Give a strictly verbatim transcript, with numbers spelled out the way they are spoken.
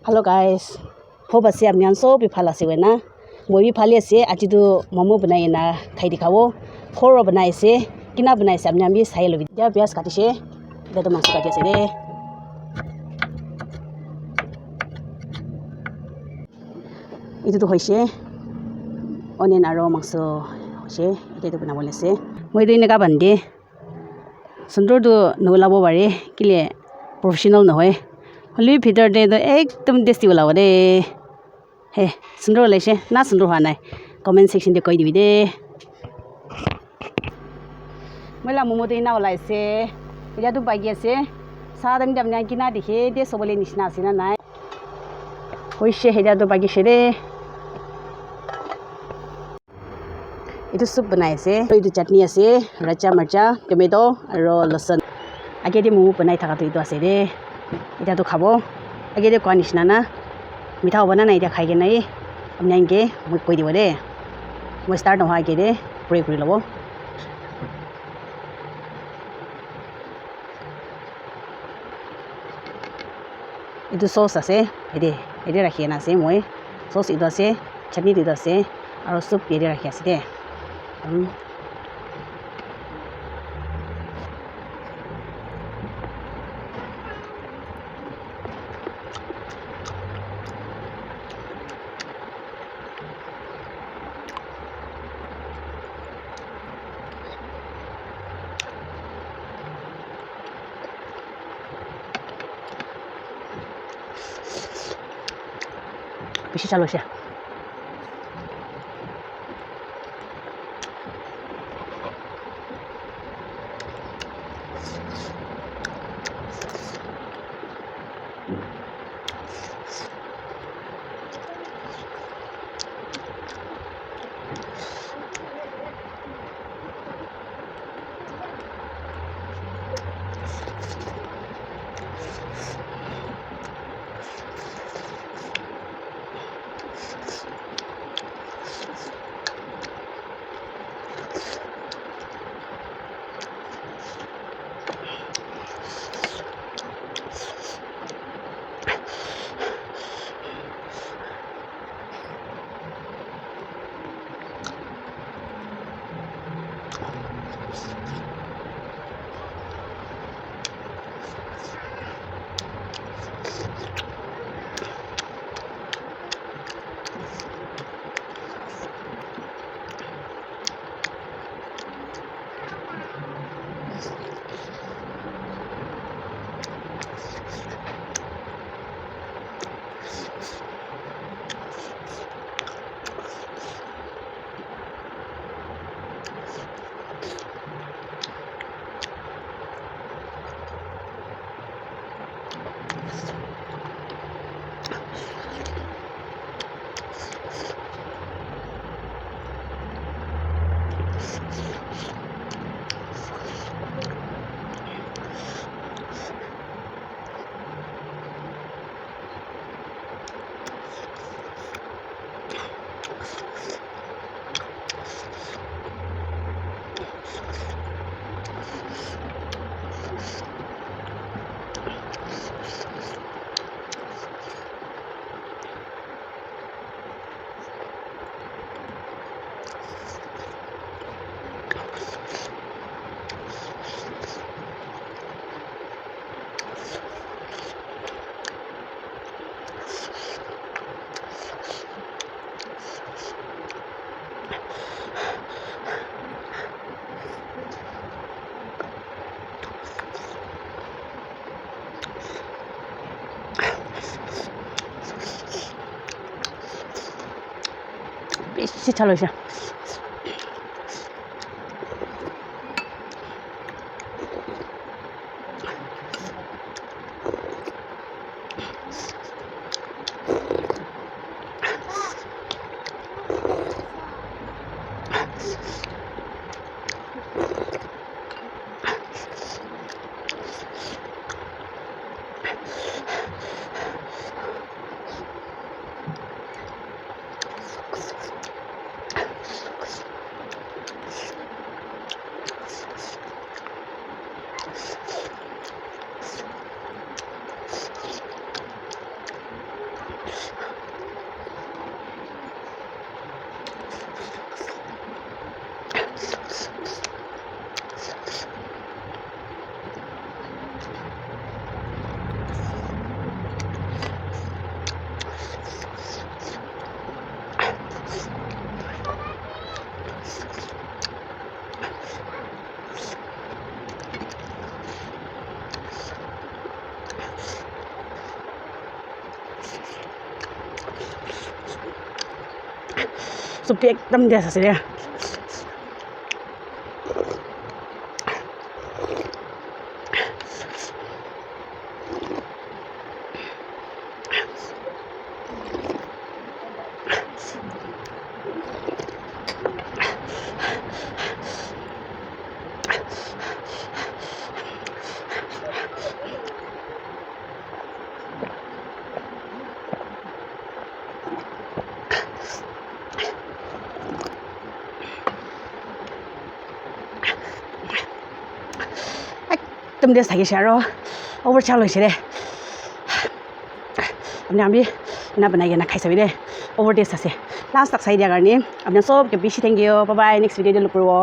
Hello guys, hope ase apni khan sob bi bhal ase koina. Moi bi bhal ase. Aji tu momo banai na khai dikhabo. Khoro banai ase, kina banai ase, apni khan bi sai lobi. Dia pyaz katishe, dia tu mangso kati ase de. Etu tu hoise onion aro mangso hoise, etu tu banabole ase. Moi tu eneka bande. Sundur tu nolabo pare, kile professional nohoi. Hoilebi bhitor te tu ekdum tasty olabo de. He, sundur olaise na sundur hwa nai? Comment section te koi dibi de. Moi la momo tu ena olaise. Etia tu baki ase. Sa time te apni khan kina dikhe, taste hobole nishina ase na nai? Hoise, etia tu baki ase de. Etu soup banai ase. Etu chutney ase, racha marcha, tomato, aro lasun. Age te momo banai thaka tu etu ase de. Etia tu khabo. Age te koa nishina na. Mitha hobo na nai etia khai kena. Apni khan ke moi koi dibo de. Moi start nohoa age te pray kuri lobo. Etu sauce ase, yate, yate rakhi kena ase moi. Sauce etu ase, chutney tu etu ase, aro soup yate rakhi ase de. Umm. Bishi chalo she. Bishi chalo hoise. Soup tu ekdum taste ase de. Ekdum taste thakishe aro over chow loishe de. Apni khan bi ena banai kena khai sabi de. Over taste ase. Last tak sai dia karne apni khan sob ke bishi thank you. Bye bye. Next video te log kuribo.